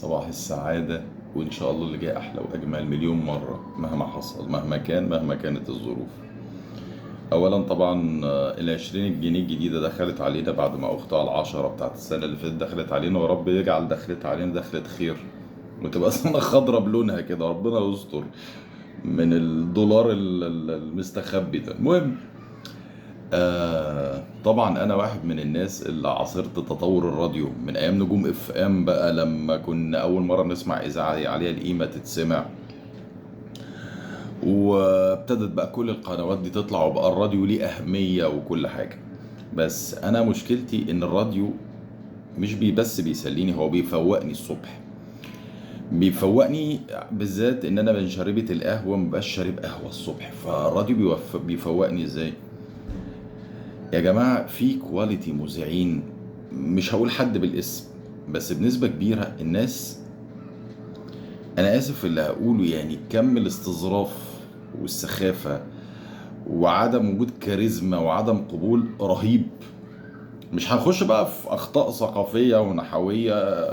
صباح السعادة، وإن شاء الله اللي جاي أحلى وأجمل مليون مرة مهما حصل، مهما كان، مهما كانت الظروف. أولا طبعا 20 جنيه الجديدة دخلت علينا بعد ما أختها 10 بتاعت السنة اللي فاتت دخلت علينا، ورب يجعل دخلتها علينا دخلة خير وتبقى سنة خضرة بلونها كده، ربنا يستر من الدولار المستخبي ده. المهم طبعا انا واحد من الناس اللي عاصرت تطور الراديو من ايام نجوم FM بقى، لما كنا اول مرة نسمع اذاعة عليها القيمة تتسمع، وابتدت بقى كل القنوات دي تطلع وبقى الراديو ليه اهمية وكل حاجة. بس انا مشكلتي ان الراديو مش بس بيسليني، هو بيفوقني الصبح، بيفوقني بالذات ان انا من شريبه القهوة، مبقاش شارب قهوة الصبح، فالراديو بيفوقني. ازاي يا جماعة؟ في quality مذيعين، مش هقول حد بالاسم، بس بنسبة كبيرة الناس، انا اسف اللي هقوله، يعني كم الاستظراف والسخافه وعدم وجود كاريزما وعدم قبول رهيب. مش هنخش بقى في اخطاء ثقافية ونحويه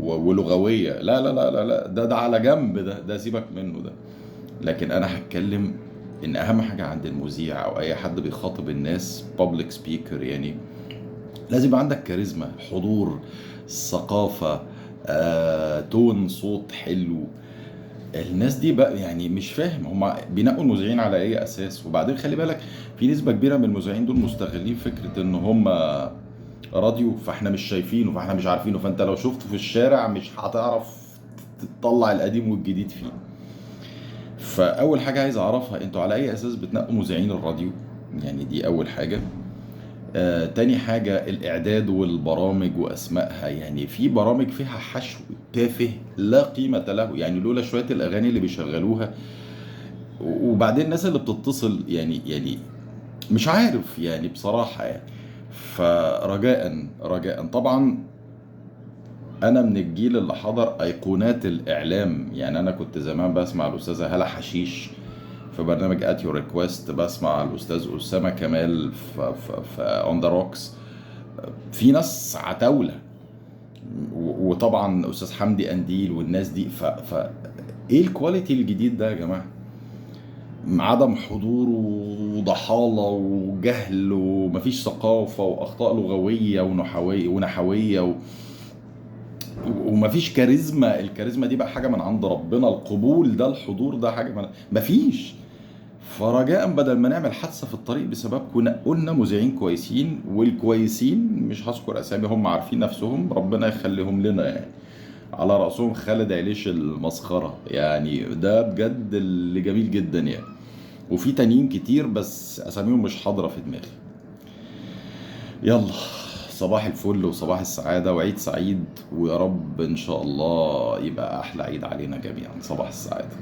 ولغويه، لا لا لا لا لا، ده على جنب، ده سيبك منه ده. لكن انا هتكلم ان اهم حاجة عند المذيع او اي حد بيخاطب الناس public speaker، يعني لازم يبقى عندك كاريزما، حضور، ثقافة، تون صوت حلو. الناس دي بقى يعني مش فاهم هما بينقوا المذيعين على اي اساس. وبعدين خلي بالك في نسبه كبيرة من المذيعين دول مستغلين فكرة ان هما راديو، فاحنا مش شايفينه، فاحنا مش عارفينه، فانت لو شفته في الشارع مش هتعرف تطلع القديم والجديد فيه. فاول حاجة عايز اعرفها، انتوا على اي اساس بتنقوا مذيعين الراديو؟ يعني دي اول حاجة. تاني حاجة الاعداد والبرامج واسمائها، يعني في برامج فيها حشو تافه لا قيمة له، يعني لولا شوية الاغاني اللي بيشغلوها. وبعدين الناس اللي بتتصل يعني مش عارف يعني بصراحة يعني. فرجاء رجاء، طبعا انا من الجيل اللي حضر ايقونات الاعلام، يعني انا كنت زمان بسمع الاستاذة هالة حشيش في برنامج At Your Request، بسمع الاستاذ اسامة كمال في On the Rocks، في ناس عتاوله، وطبعا استاذ حمدي قنديل والناس دي. ف ايه ال quality الجديد ده يا جماعة؟ عدم حضور وضحاله وجهل ومفيش ثقافة واخطاء لغوية ونحويه ومفيش كاريزما. الكاريزما دي بقى حاجة من عند ربنا، القبول ده، الحضور ده حاجة من مفيش. فرجاء بدل ما نعمل حادثه في الطريق بسببكم، نقولنا مذيعين كويسين، والكويسين مش هذكر اسامي، هم عارفين نفسهم، ربنا يخليهم لنا يعني. على راسهم خالد عليش المسخره، يعني ده بجد اللي جميل جدا يعني، وفي تانيين كتير بس اساميهم مش حاضره في دماغي. يلا صباح الفل وصباح السعادة وعيد سعيد، ويا رب إن شاء الله يبقى أحلى عيد علينا جميعا. صباح السعادة.